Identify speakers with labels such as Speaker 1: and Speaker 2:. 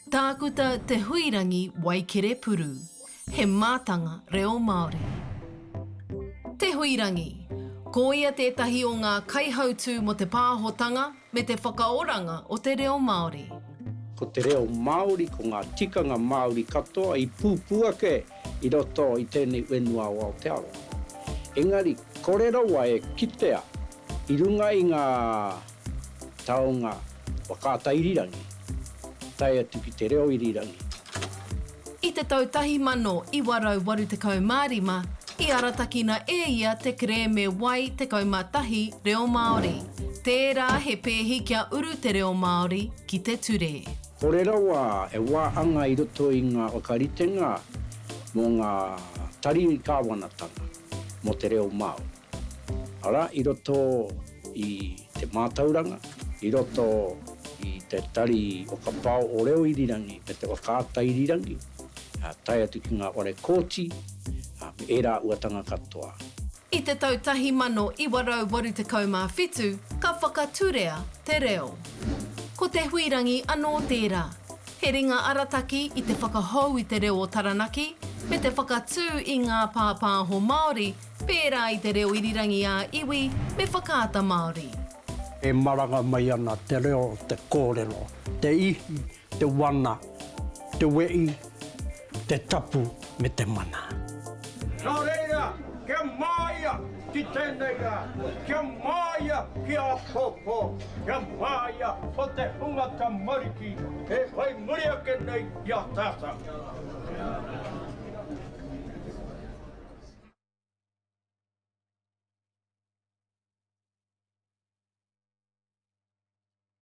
Speaker 1: Tākuta Te Huirangi Waikerepuru, he mātanga reo Māori. Te Huirangi, ko ia tētahi o ngā kaihautū mō te pāhotanga me te whakaoranga o te reo Māori.
Speaker 2: Ko te reo Māori, ko ngā tikanga Māori katoa i pūpū ake i roto i tēnei whenua o Aotearoa. Engari, kore rawa e kitea i runga i ngā taonga whakaata irirangi, tae atu ki te reo irirangi.
Speaker 1: I te tau 1985, i aratakina e ia te kerēme Wai 11 Reo Māori. Tērā he pēhi kia uru te reo Māori ki te ture.
Speaker 2: Kore rawa e wā anga i roto i ngā whakaritenga mō ngā tari kāwanatanga mō te reo Māori. Arā, i roto i te mātauranga, i roto i te tari whakapao o reo irirangi me te whakaata irirangi, tae atu ki ngā whare kōti, me ērā uatanga katoa.
Speaker 1: I te tau 1987 ka whakaturea te reo. Ko Te Huirangi anō tērā. He ringa arataki i te whakahou i te reo o Taranaki me te whakatū i ngā pāpāho Māori pērā i te reo irirangi ā-iwi me Whakaata Māori.
Speaker 3: E maranga mai ana te reo, te kōrero, te ihi, te wana, te wehi, te tapu me te mana.
Speaker 4: Nō reira, kia māia ki tēnei rā, kia māia ki āpōpō, kia māia o te hunga tamariki e whai muri ake nei i a tātou.